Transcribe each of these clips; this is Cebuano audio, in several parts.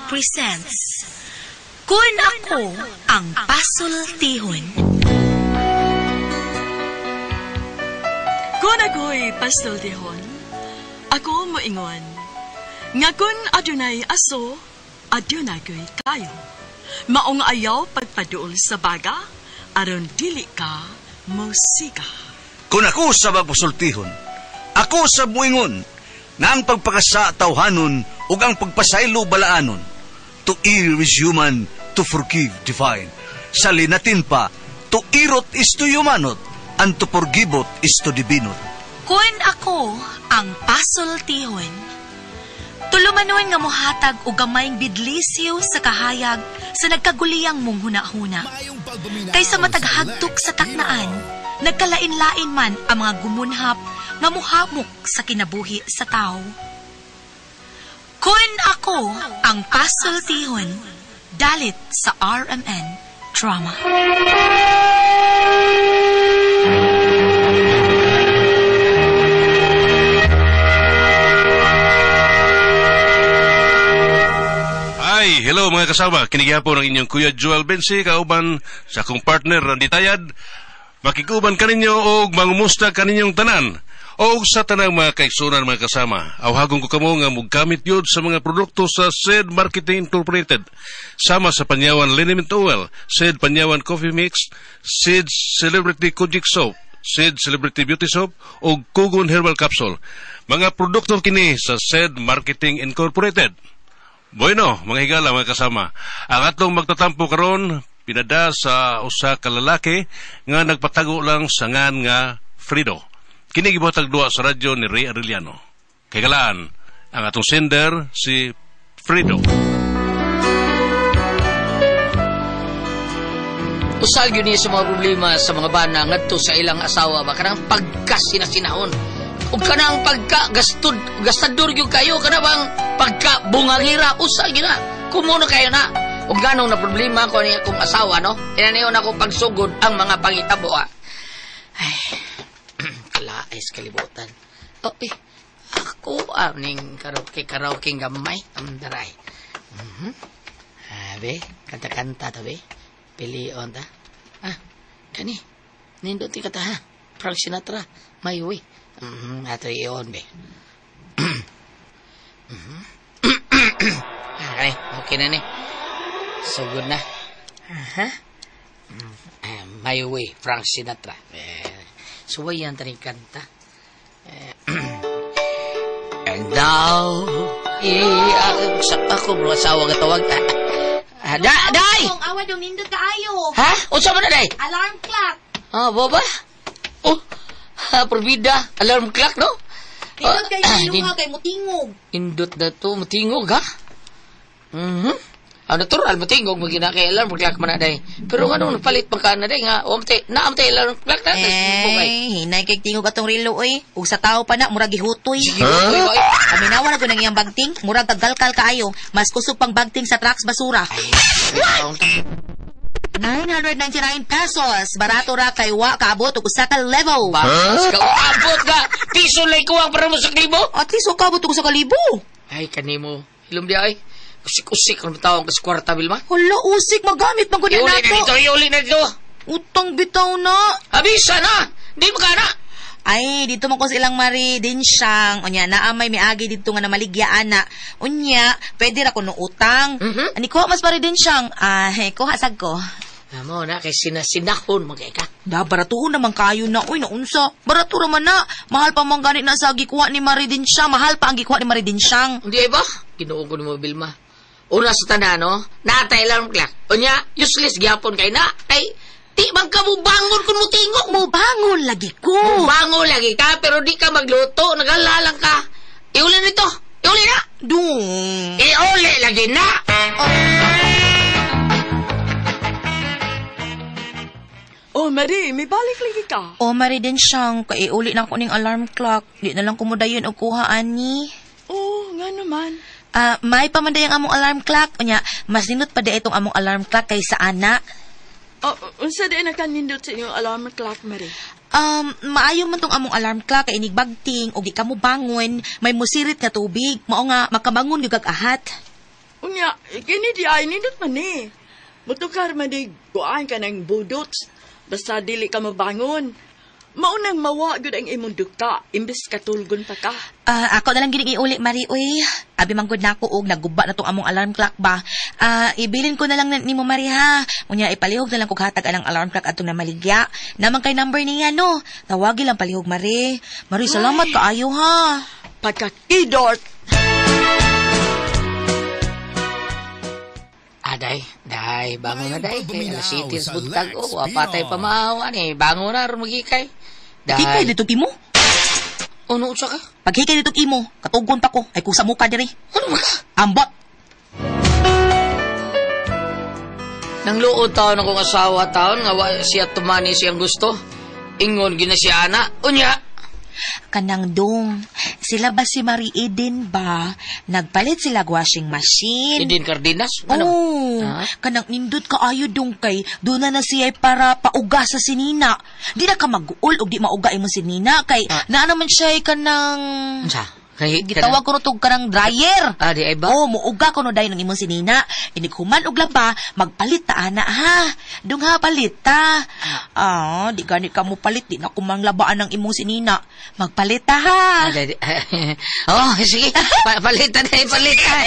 Presents Kun Ako Ang Pasultihon. Kung ako'y pasultihon, ako moingon, nga kun adunay aso, adunay ko'y kayo. Maong ayaw pagpaduol sa baga, aron dili ka musika. Kung ako sa magpasultihon, ako sa muingon, nga ang pagpakasa tawhanon ug ang pagpasaylo balaanon. To err is human, to forgive divine. Sa linatin pa, to irot is to humanot, and to forgivot is to divinot. Kun ako ang pasultihon, tulumanon nga mohatag og gamayng bidlisyo sa kahayag sa nagkaguliyang mong hunahuna. Kaysa mataghagtok sa taknaan, nagkalain-lain man ang mga gumunhap nga muhamok sa kinabuhi sa tao. Kun ako ang pasultihon, dalit sa RMN Drama. Ay, hello mga kasama. Kinigihapon ang inyong Kuya Joel Bensi, kauban sa akong partner Randy Tayad. Makikuban kaninyo og mangumusta kaninyong tanan. Og sa tanang mga kaigsunan mga kasama, awhagon ko kamo nga mugamit yun sa mga produkto sa Said Marketing Incorporated. Sama sa Panyawan Liniment Oil, Said Panyawan Coffee Mix, Said Celebrity Kojic Soap, Said Celebrity Beauty Soap, o Kugon Herbal Capsule. Mga produkto kini sa Said Marketing Incorporated. Bueno, mga higala, mga kasama, ang atong magtatampo karon pinada sa usa ka lalaki nga nagpatago lang sa ngan nga Frido. Kini gibuhatag duwa sa radyo ni Ray Arellano. Kay galaan, ang atong sender si Frido. Usal yun niya sa mga problema sa mga bana ngadto sa ilang asawa ba kanang pagkasinasinahon ug kanang pagka gastud gastador gyud kayo kana bang pagka bungangira usal gyud na kumuno kayo na ug ganong na problema ko ni akong asawa no inaniyon ako pagsugod ang mga pangitabo ah. Ay kalaes kalibutan. Oh, eh, ako ning karaoke gamay ang daray. Mhm. Abi, kanta-kanta tabi. Pilion ta. Ah, kani. Nindot ti kata ha. Frank Sinatra, My Way. Mhm, ato iyon be. Mhm. Okay, okay na ni. Sugod na. Aha. My Way, Frank Sinatra. Suway yan taning kanta. And now, ako mga asawa katawag. Day! Awa dong nindot kaayo. Ha? Unsa man na, day? Alarm clock. Ah, boba? Oh, probida. Alarm clock, no? Nindot kayo iluha kay mutingog. Indot na to. Mutingog, ha? Mhm. Ah, natural, mutingog. Magina kay alarm clock man na, day. Pero nga nung napalit man ka na, day, nga, naamte alarm clock na. Eh, hinay kay tingog atong relo, oy. Ug sa tao pa na, murag gihutoy. Huh? Paminawa na ko nang iyang bagting, murag kagalkal kaayo. Mas kusog pang bagting sa trucks basura. Ay, 999 pesos. Barato ra kay wa kaabot og usa ka level. Huh? Ka abot ka. Piso lay kuwang para mo sa kalibo. At least wa kaabot og usa ka libo. Ay, kanimo. Hilom di ay. Usik-usik ang tawang kas kwarta, Bilma. Hala, usik. Magamit man ko na Iuli na nato. dito, iuli na dito. Utang bitaw na. Abisa na. Di mo ka na. Ay, dito man ko sa ilang mari din siyang. Unya, naamay miagi dito nga namaligyaan na. Unya, pwede ra ko no utang. Mhm. Ani kuha mas mari din siyang. Ah, kuha sag ko. Amo na kay sinasinahon man kay ka. Da, baratuon naman kayo na. Uy, naunsa. Barato ra man na. Mahal pa man ganit na sa gikuha ni Mari din siya. Mahal pa ang gikuha ni Mari din siyang. Hindi ay ba? Ginoo ko ni mo, Bilma. Una sa tanan, no? Natay alarm clock. Unya, useless gyapon kay na. Ay, di man ka mubangon kung mutingog. Mubangon lagi ko. Mubangon lagi ka, pero di ka magluto. Nagalalang ka. Iuli nito. Iuli na. Dung. Iuli lagi na. Oh, Marie, may balik lagi ka. O, Mari din siyang. Kaiuli na ako ning alarm clock. Di na lang kumudayon og kuha, ani. Oh, nga naman. Ah, may pamanday ang among alarm clock. Unya, mas nindot pa di itong among alarm clock kaysa ana. Oh, unsa di nakanindot sa inyong alarm clock, Marie? Maayo man tong among alarm clock kay inigbagting og di ka mo bangon, may musirit nga tubig, mao nga makabangon gyud kag ahat. Unya, kini di ay nindot man ni. Mutukar man di kuan ka ng budots. Basta dili ka mabangon. Maunang mawa gud ang imong duka, imbes katulgon pa ka. Ako na lang ginig iuli, Mari, uy. Abi man gud nako og naguba na tong among alarm clock ba. Ibilin ko na lang nimo, Mari, ha. Unya ipalihog na lang kog hatag anang alarm clock atong namaligya. Naman kay number niya no. Tawagi lang palihog, Mari. Mari, salamat kaayo ha. Pagkakidort. Aday, day, bangon na day. Kay alas 7 sa buntag, oh, apatay pa maawa ni. Bangon na, aron magikay. Day. Hikay dito imo. Ano, unsa ka? Paghikay dito imo, katugon pa ko. Ay kusa muka diri. Ano ba ka? Ambot. Nang luod taon akong asawa taon, nga wa siya tumani siyang gusto. Ingon gina siya ana. Unya! Kanang dong, sila ba si Marie Eden ba? Nagpalit sila washing machine. Eden Cardenas? Ano? Oh, Ah? kanang nindot kaayo dong kay doon na siya para pauga sa sinina. Di na ka mag-uol og di mauga imong sinina kay naa naman siya kanang Unsa? Kay, gitawag ko tug kanang dryer. Ah, di ay ba? Oh, muuga ko no dayon ang imong sinina. Inig human og laba, magpalit ta ana ha. Dung ha palit ta. Ah, di gani ka mo palit, di na ko manglabaan ang imong sinina. Magpalit ta ha. Ah, di, di. Oh, sige. Palitan na, palitan.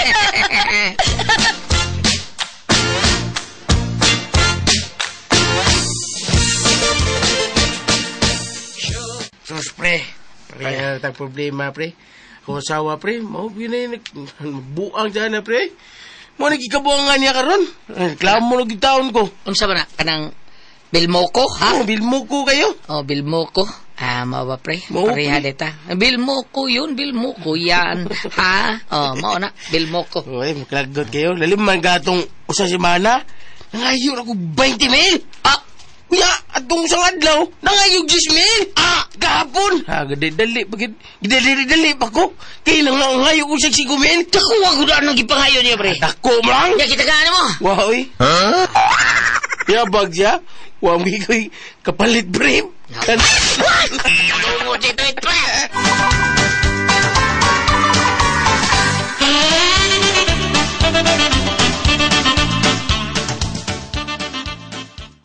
Sus, pre. Kaya na tag problema, pre. Kung asawa, pre, mao yun buang dyan na, pre. Mo nagikabuangan niya karon. Reklamo na gitaon ko. Unsa ba na? Kanang Bilmoko, ha? Oh, Bilmoko kayo. Oh, Bilmoko. Ah, mao ba, pre? Mao, Pareha pre. dita. Bilmoko yun, Bilmoko yan. Ha? Oh, mao na, Bilmoko. Uy, maklagot kayo. Lalim man gatong usa semana. Nangayo na ko 20 mil. Ah! Nya, atong isang adlaw, nangayo 10 mil. Ah! Gahapon. Ha, dali pa gid. Dali pa ko. Kay nang nangayo ko sa 5 mil. Dako wa ko daan ang gipangayo niya, pre. Dako mo lang. Ya kita ka mo. Wow, oy. Huh? Yabag siya. Wa mo ko'y kapalit, pre. Kan Tungo dito, pre.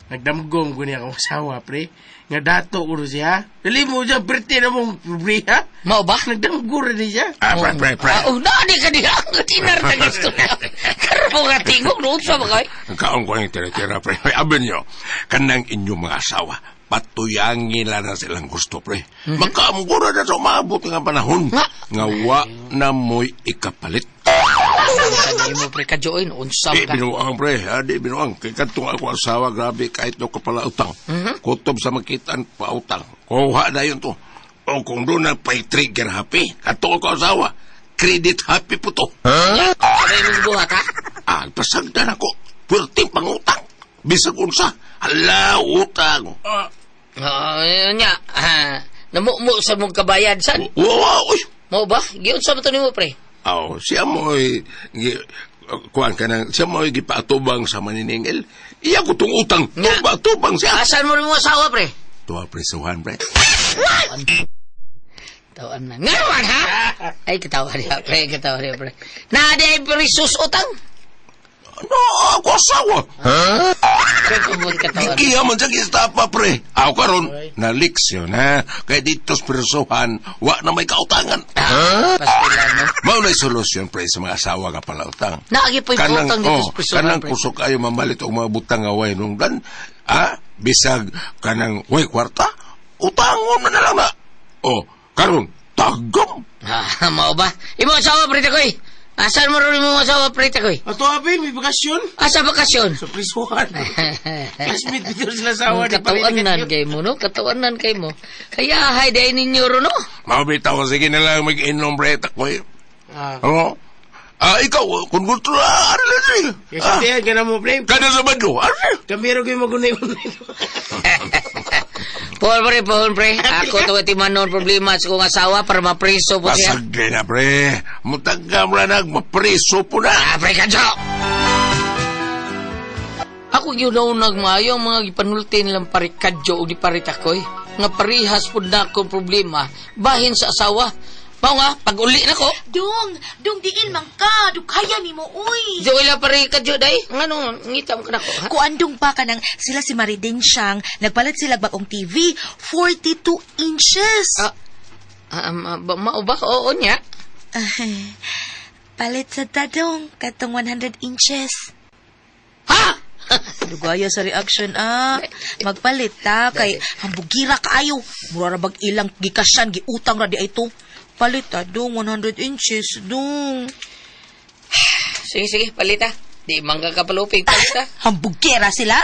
Nagdamgom ko niya akong asawa, pre. Nga dato ko siya. Dali mo siya, perte na mong pre, ha? Mao ba? Nagdamgo rin siya. Ah, pre, pre, pre. Ah, oh, naani ka diha. Tinar ta gusto na. Karon mo nga tingog, noon sa ba kay? Ang kaon ko yung tira-tira, pre. Ay, abin nyo, kanang inyong mga asawa, patuyangin lang na silang gusto, pre. Mm-hmm. Makaamgura na sa umabot nga panahon. Nga. Nga wa na mo'y ikapalit. Sa mo, pre, ka-join, unsa Di ka. binuang, pre. Ha, di binuang. Kay katong ako asawa, grabe, kahit no kapala utang. Mm-hmm. Kutob sa makitaan, pautang. Kuha na yun to. O kung doon na pa'y trigger happy, katong ako asawa, credit happy po to. Huh? Sabay mong buhat, ha? Ah, pasagdan ako. Pwerte pangutang. Bisag unsa. Hala, utang. Nya, namumu sa mong kabayad, san? Wow, uy. Mo ba? Giunsa ba to nimo, pre? Aw, siya mo'y kuan ka nang, siya mo'y gipaatubang sa maniningil. Iya ko tong utang. Tuba, tubang siya. Asan mo rin mo asawa, pre? Tuwa, pre, suhan, pre. Tawan na. Ngayon, ha? Ay, katawa niya, pre. Katawa niya, pre. Na, di ay sus utang. No, ako asawa. Huh? Katawa. Gikiha man sa gistapa, pre. Ako karon na-leksyon, ha? Kaya dito sa presuhan, wa na may kautangan. Huh? Pastilan, no? Mao na'y solusyon, pre, sa mga asawa nga pala utang. Naagi po'y utang dito sa presuhan, kanang pre. kusog kayo mamalit og mga butang nga way nung dan. Ha? Bisag kanang way kwarta, utangon na lang na. Oh, karon tagam. Ah, mao ba? Imo asawa, pre, takoy. Asan mo rin mo asawa, pre, takoy? Ato, abi, may bakasyon. Asa bakasyon? Sa prisuhan. Classmate dito sila asawa. Katawanan kay mo, no? Katawanan kay mo. Kaya, hay, dahil ninyo ro, no? Mabitaw, sige na lang mag-inom, pre, takoy. Oo. Ah, ikaw, kung gusto na, ano lang siya. Kasi tiyan ka na mo, pre. Kada sa bado, ano siya? Kamero kayo magunay-unay. Paul, pre, Paul, pre. Ako to timanon problema sa kong asawa para mapriso po siya. Pasagli na, pre. Mutagam na nagmapriso po na. Ah, pre, kadyo! Ako yun daw nagmayo ang mga gipanulti nilang parikadyo o di paritakoy. Nga parihas po na akong problema. Bahin sa asawa. Mao nga, pag-uli na ko. Dong, dong diin man ka, dukaya nimo uy. Di wala pare ka jud ay. Ngano ngita mo ka nako, ha? Kuandong pa ka nang sila si Maridin siyang nagpalit sila bagong TV, 42 inches. Mao ba? Oo niya. Palit sa tadong katong 100 inches. Ha? Lugaya sa reaction ah. Magpalit ta kay hambugira kaayo. Mura ra bag ilang gikasyan giutang ra di ay to. Palit ta dong 100 inches dong. Sige sige, palit ah. Di man ka kapalupig, palit ah. Hambugera sila?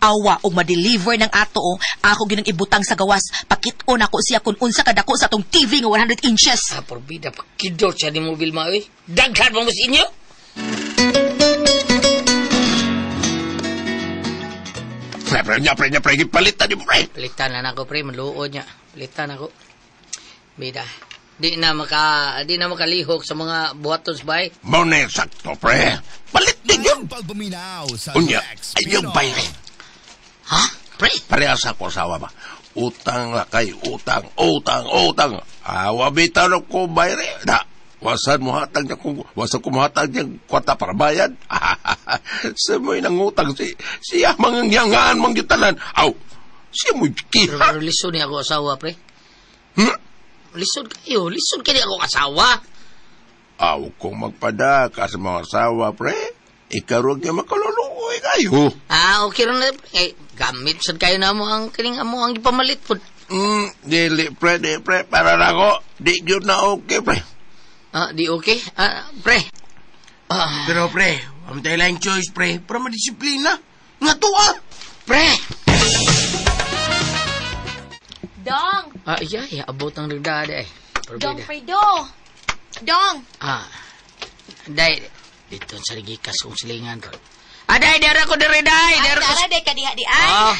Awa og ma-deliver ng ato o. Ako ginang ibutang sa gawas. Pakit-on ako siya kung unsa kadako sa atong TV nga 100 inches. Ah, porbida, pakidot siya ni mo Vilma, oy. Daghan mo sa inyo. Pre, pre, nya, pre, nya, pre, palitan niyo, pre. Palitan na ako, pre. Maluod niya. Palitan ako. Bida. Di na makalihok sa mga buhaton sa bahay. Mao na sakto, pre. Palit din yun. Unya, ayaw bayre. Ha? Pre? Parehas ako asawa ba? Utang lakay, utang, utang, utang. Awa bitaw na ko bayre. Na, wasan mo hatag niya kung, wasan ko hatag niya kwarta para bayad. Sa mo'y nangutang, siya mangangyangaan mang gitanan. Aw, siya mo'y kiha. Pero lisod niya ako asawa, pre. Lisod kayo. Lisod kayo ako asawa. Aw, kung magpada ka sa mga asawa, pre, ikaw niya makaluluoy kayo. Ah, okay rin na, pre. Eh, gamit sad kayo na mo ang kining amo ang ipamalit po. Dili, pre, di, pre. Para na ako, di yun na okay, pre. Ah, di okay? Ah, pre. Ah. Pero, pre, ang tayo lang choice, pre, para madisiplina. Nga to, ah! Pre! Dong! Ah, iya, abot ang nagdada eh. Dong Fredo! Dong! Ah, day, dito sa gikas kong silingan ron. Ah, day, dara ko dere, day! Dara ko... Dara, day, kadiha, di ay! Ah.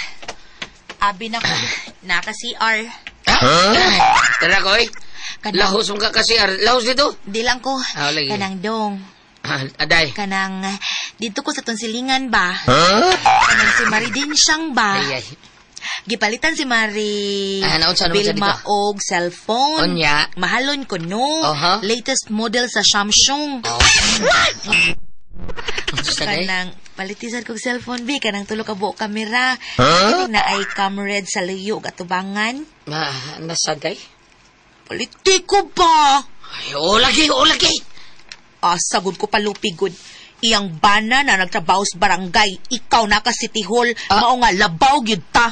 Abi na ko, naka-CR. Ah? Dara ko, eh. Lahos mo ka ka-CR. Lahos dito? Di lang ko. Ah, lagi. Kanang dong. Ah, aday. Kanang, dito ko sa tong silingan ba? Huh? Kanang si Maridin siyang ba? Ay, ay. Gipalitan si Mari naunsa naman siya Vilma dito? og cellphone. Unya. Mahalon ko no. Uh-huh. Latest model sa Samsung. Oh. Kanang palitisan kog cellphone bi kanang tulo ka buok kamera. Huh? Na ay camera sa luyo ug atubangan. Nasa day? Paliti ko ba? Ay, o lagi, o lagi. Asa gud ko palupigod. Iyang bana na nagtrabaho sa barangay. Ikaw na ka City Hall. Mao nga labaw gyud ta.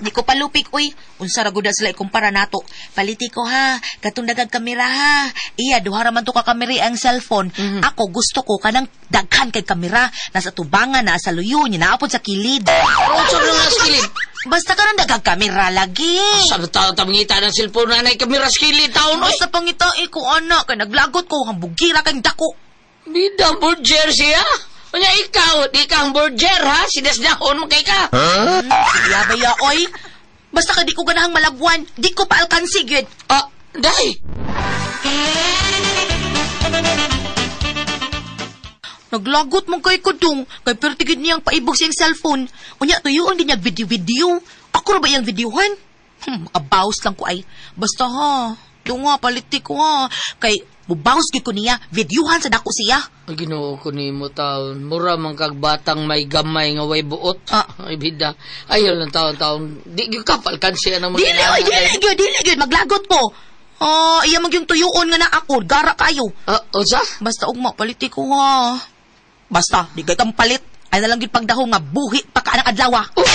Di ko palupik, uy. Unsa ra gud na sila ikumpara nato. Paliti ko ha. Katong dagag kamera ha. Iya, duha ra man to ka kamera ang cellphone. Mm-hmm. Ako gusto ko kanang daghan kay kamera. Nasa tubangan, nasa luyo, niya naapod sa kilid. Unsa ra nga sa kilid? Basta kanang daghang kamera lagi. Sa taon tamangita ng cellphone na nay kamera sa kilid taon, oy. Basta pangita ko anak kay naglagot ko hambugira kay dako. Bida burger siya. Unya ikaw, di ka hamburger ha? Sinasdahon mo kay ka. Huh? Siya ba ya, oy? Basta ka di ko ganahang malagwan, di ko pa alkansi gyud. Ah, day. Naglagot mo kay kudong, kay pertigid niyang paibog siyang cellphone. Unya tuyuon din niya video-video. Ako ra ba iyang videohan? Makabaws lang ko ay. Basta ha, tunga paliti ko ha. Kay mubaws gyud ko niya, videohan sa dako siya. Ay, Ginoo ko nimo taon. Mura man kag batang may gamay nga way buot. Ah. Ay bida. Ayaw lang taon-taon. Di gyud kapal kan siya ng mga Dili oy, dili gyud, dili gyud maglagot ko. Ah, iya man gyung tuyuon nga na ako, gara kayo. Ah, unsa? Basta ugma paliti ko ha. Basta, di kay kang palit. Ay nalang gyud pagdahong nga buhi pa ka anang adlaw. Oh,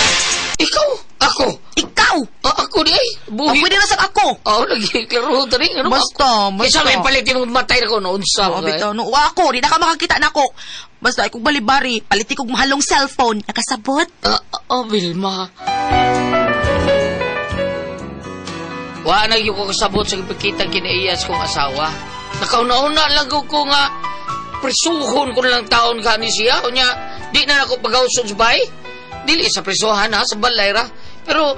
ikaw, ako. Ikaw. Ah, ako di ay. Buhi. Oh, pwede na sa ako. Oo, lagi klaro tani. Ano Basta, basta. Kaysa may palit yung matay na ko no unsa. Oh, bitaw no. Wa ako, di na ka makakita nako. Basta ikog balibari, paliti kog mahalong cellphone. Nakasabot? Oh, Vilma. Wa na gyud ko kasabot sa gipakita kinaiyas kong asawa. Nakauna-una lang ko nga prisuhon ko lang taon ka ni siya. Unya, di na ako pagawson sa bahay. Dili sa prisuhan ha, sa balay ra. Pero,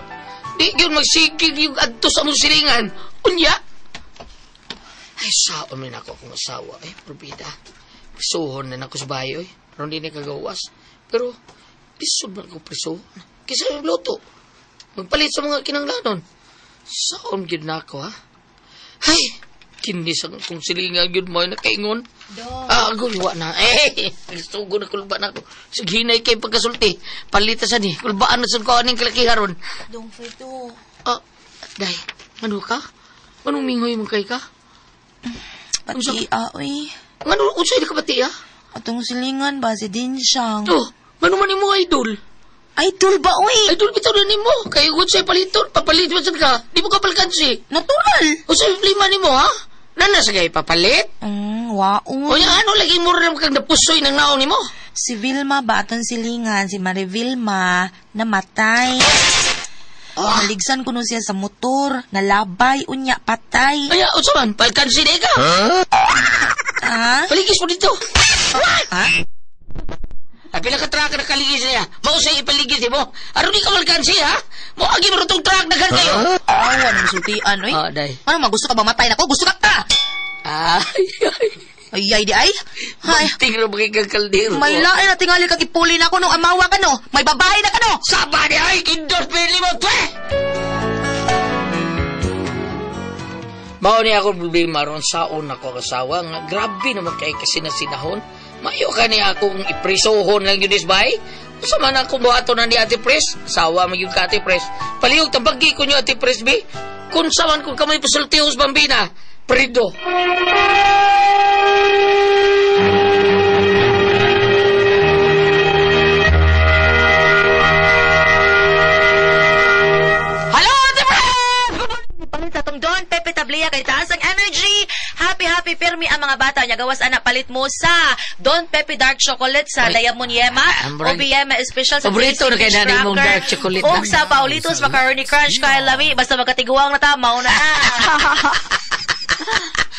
di yun magsigig yung adto sa mong silingan. Unya! Ay, saon man ako akong asawa. Eh, probida. Prisuhon na ako sa bahay, oy. Pero hindi na kagawas. Pero, lisod man ako prisuhon. Kaysa yung luto. Magpalit sa mga kinanglanon. Saon gyud na ako, ha? Ay, kini sa kung silingan yun mo ay nakaingon. Ah, gulwa na. Eh, sugo na kulba na ako. Sige, hinay kay pagkasulti. Palita sa ni. Kulbaan na sa ko aning kalakiharon. Dong Fredo. Ah, day, ano ka? Anong mingoy mo kay ka? Pati, oy. Ano, unsay ka pati, ah? Atong silingan ba, si Dinsyang. Oh, ano man mo idol? Idol ba, oy? Idol bitaw na nimo. Kay unsay paliton, papalit man sad ka. Di mo ka palkansi. Natural. Unsay problema nimo, ha? Nana sa kay papalit? Waon. O ano lagi mo rin kang napusoy ng naon nimo? Si Vilma ba atong silingan, si Marie Vilma, namatay. Ah. Naligsan ko nun siya sa motor, nalabay, unya, patay. Ay, unsa man, palkansi di ka? Huh? Ha? Paligis mo dito. Ha? Ay, pila ka truck na kaligis niya. Mausay ipaligis mo. Aron di ka malkansi, ha? Mo agi mo tong truck daghan kayo. Awan mo sultian, oy. Oh, day. Ano ma gusto ka ba matay nako? Gusto ka ka? Ay, ay. Ay, ay, di ay. Ay. Tingro mo kay kaldero. May lain na tingali kang ipuli na ako nung amawa ka no. May babae na ka no. Saba di ay, kindor pili mo, twe! Mao ni ako problema ron saon ako asawa nga grabe naman kay kasinasinahon. Mayo ka ni akong iprisohon lang yun is bay. Usa man ako buhaton na ni Ate Pres. Sawa man yun ka Ate Pres. Palihog tambagi ko nyo Ate Pres bi. Kung saman kung kamay pasultihos bambina. Prido. Hello, Ate Pres! Palit sa tong Don Pepe Tablea kay taas ang energy. Happy, happy, pirmi ang mga bata. Nya gawas anak palit mo sa Don Pepe Dark Chocolate sa Diamond Yema. O Yema Special sa Paborito na kay nanay mong dark chocolate. O sa Paulitos Macaroni Crunch. Kaya lami, basta magkatiguang na tama na.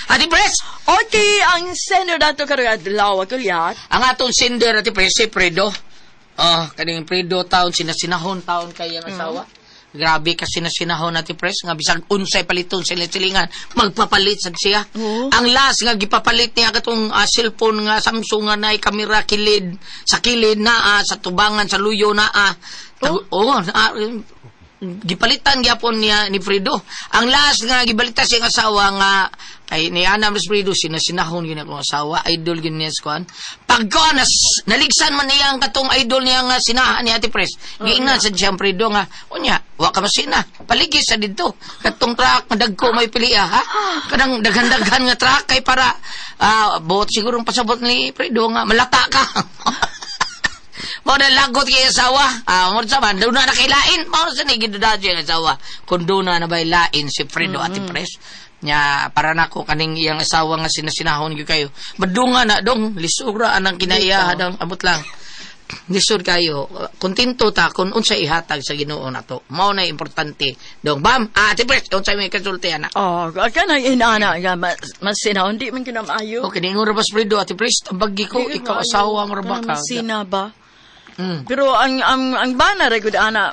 Ate Pres! Okay, ang sender dato karong adlaw, kulyat. Ang atong sender, Ate Pres, si Fredo. Oh, kaning Fredo taon, sinasinahon taon kay ang asawa. Grabe kasi sinasinahon Ate Pres, nga bisag unsay paliton sila silingan, magpapalit sad siya. Oh. Ang last nga gipapalit niya katong cellphone nga Samsung nga naay kamera kilid, sa kilid naa, sa tubangan, sa luyo naa. Oh, gipalitan gyapon niya ni Fredo. Ang last nga gibalitan siyang asawa nga kay ni Ana Miss Fredo sinasinahon gyud akong asawa, idol gyud niya sa kuan. Pagka naligsan man niya ang katong idol niya nga sinahan ni Ate Pres. Giingnan sa siyang Fredo nga unya, wa ka masina. Paligis sa didto. Katong truck nga dagko may piliya ha. Kanang daghan-daghan nga truck kay para buot siguro pasabot ni Fredo nga malata ka. Mao na lagot kay asawa. Mo sa man, doon na nakailain. Mao sa ni giduda siya ang asawa. Kung doon na nabay lain si Fredo Ate Pres. Nya para nako kaning iyang asawa nga sinasinahon gyud kayo. Madunga na dong lisura anang kinaiya dong abot lang. Lisod kayo. Kontento ta kung unsa ihatag sa Ginoo nato. Mao na importante. Dong bam, Ate Pres, unsa may kasulti ana? Oh, kanang inana nga masinahon di man kinamayo. Okay, ningon ra ba Fredo Ate Pres, tambagi ko ikaw asawa mo ra ba ka? Masina ba? Pero ang bana ra gud ana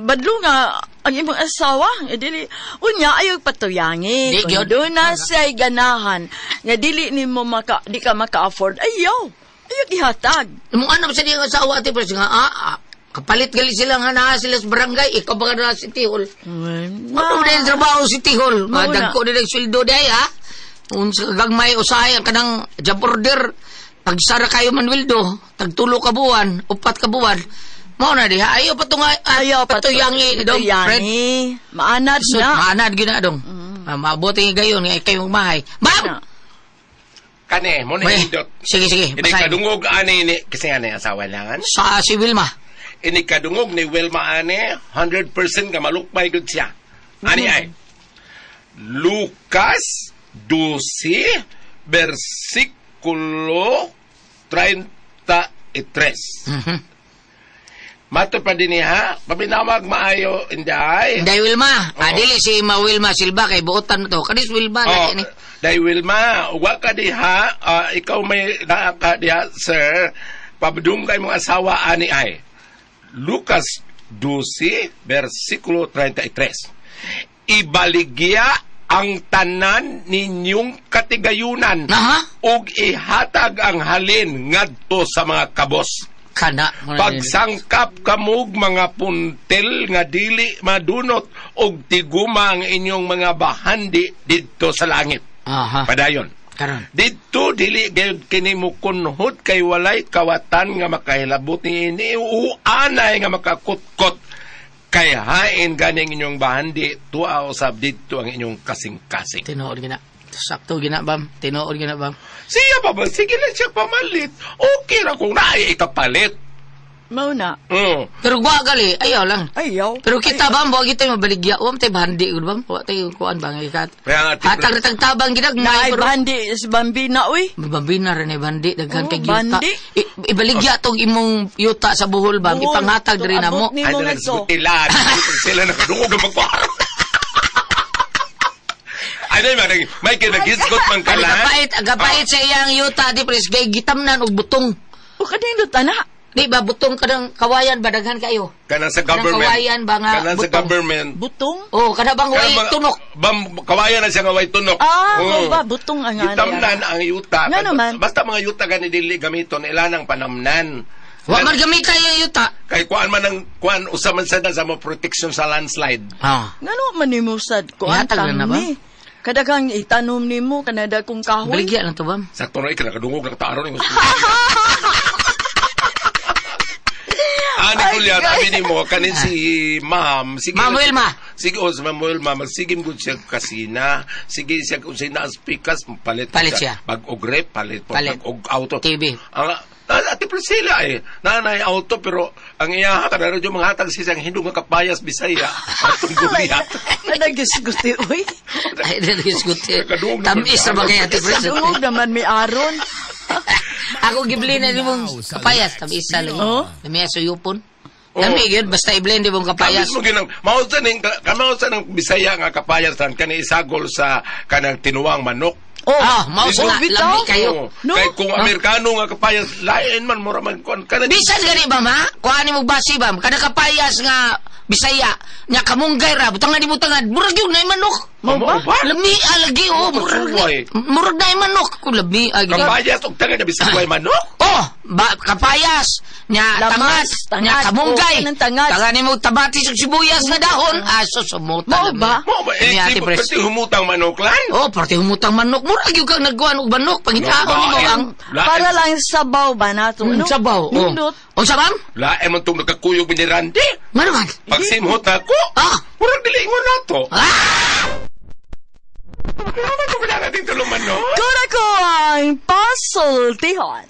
badlo nga ang imong asawa dili unya ayaw patuyangi kung doon na siya'y ganahan nga dili nimo di ka maka-afford ayaw ihatag. Imong ano sa diyang asawa Ate Pres nga kapalit gali sila nga naa sila sa barangay ikaw ba na si Tihol? Ano na yung trabaho si Tihol? Dagko din ang sweldo day ha. Unsa gagmay usahay ang kanang job order. Pagsara kayo Manueldo, tagtulo ka buwan, 4 ka buwan. Mao na diha, ayaw pa tunga, ayaw patuyangi dong, Fred. Maanad so, na. Maanad gyud na dong. Mabuti nga gayon nga ikay mahay. Bam! Kane, mo na indot. Sige, sige. Ini kadungog ani ni kasi ani asawa langan. Sa si Wilma. Ini kadungog ni Wilma ani 100% ka malukbay gud siya. Ani ay Lucas 12 versikulo 33. Mato pa din niya, paminawag maayo, Inday. Inday Wilma. Oh. Dili si Ma Wilma Silva, kay buotan mo to. Kanis Wilma. Oh, Inday Wilma, wa ka diha, ikaw may naa ka diha, sir. Pabdungkay mong asawa, ani ay. Lucas 12, versikulo 33. Ibaligya ang tanan ninyong katigayunan. Aha. Ug ihatag ang halin ngadto sa mga kabos. Kana. Pagsangkap kamog mga puntel nga dili madunot og tiguma ang inyong mga bahandi didto sa langit. Aha. Padayon. Karon. Didto dili gayud kini mukunhot kay walay kawatan nga makahilabot niini o anay nga makakutkot kay hain ganing inyong bahandi tuwa usab didto ang inyong kasing-kasing. Tinuod gina. Sakto gina bam. Tinuod gina bam. Siya pa ba? Sige lang siya pamalit. Okay ra kung naay ikapalit. Mao na. Pero gwa gali, ayaw lang. Ayaw. Pero kita bam, wa kita mabaligya. Wa tay bahandi gud bam. Wa tay kuan bang ikat. Kaya nga, Hatag na tagtabang ginag Naay bahandi si Bambina uy. Bambina rin ay bandi daghan Oh, kay yuta. bandi. Ibaligya tong imong yuta sa Bohol bam, Bohol, ipanghatag tong diri namo. abot nimo Ay, ngadto. sila. Sila nakadungog ang pagkuha. Ay, na, may kinagisgot man Ang kalan. kapait, ang kapait sa iyang yuta di pres kay gitamnan og butong. O kanino tana? Di ba butong kanang kawayan ba daghan kayo? Kanang sa Kanang government. kawayan ba nga Kanang sa butong? government. Butong? Oh, kana bang way Kanang mga- tunok? Bam, kawayan na siya nga way tunok. Ah, Oo. mao ba butong ang ano? Gitamnan ang yuta. Nga naman. Basta mga yuta gani dili gamiton ilanang panamnan. Wa man gamita yung yuta. Kay kuan man ang kuan usa man sad na sa mo protection sa landslide. Ah. Ngano man nimo sad ko ang Ihatag na na ba? ni. Kadaghang itanom nimo kanada kong kahoy. Baligya lang to bam. Sakto na ikinakadungog na kataron ni Ani Julian, sabi ni mo, kanin si ma'am. Sige, Ma'am Wilma. Sige, oh, si ma'am Wilma, magsigim gud siya kasina. Sige siya kung sina ang speakers, palit. Palit siya. Bag-og rep, palit. po. Palit. Bag-og auto. TV. Ang, Ate Priscilla eh, nanay auto pero ang iya ka na radyo mga hatag siya ang hindong nga kapayas Bisaya. Atong guliat. Nagisguti uy. Ay, nagisguti. Nakadungog naman Tamis na ba kaya Ate Pres? Dungog naman may aron. Ako giblin na nimong kapayas. Tamis sa lagi. Oh? Lami sa yupon. Oh. Lami yun, basta i-blend imong kapayas. Kamis mo ginang mao sa ning kamaw sa nang Bisaya nga kapayas tan kani isagol sa kanang tinuwang manok. Oh, Ah, mao sa Oh, bitaw. lami kayo. Oo. No. Kay kung Amerikano nga kapayas lain man mura man kon kanang Bisan gani ba ma? Kuha ni mo basi ba? Kada kapayas nga Bisaya, nya kamunggay ra, butangan ni butangan, murag yung naay manok. Mao ba? Lami alagi oh, murag Suway. murag naay manok. Kung lami agi. Kapayas og tanga na bisag way manok. Oh, ba, kapayas, nya Lamas, tangat, nya tangat, kamunggay. oh, kanang tangat. Tangan ni mo tabatis ug sibuyas nga dahon, aso sumuta. Mao lami. ba? Mao ba eh Lami, Ate di Pres. pati humutang manok lan. Oh, parte humutang manok. Murag yung kang nagkuhan og manok. Pangitaon nimo Lain. ang Lain. Para lang sabaw ba nato? Mm, No? sabaw. Oh. Nindot. Unsa ma'am? Lain man tong nagkakuyog ni Randy. Ngano man? Pag simhot ako, Ah! murag dili ingon nato. Ah! Ano man kung kailangan natin tulungan, no? Kura ko ang pasultihon.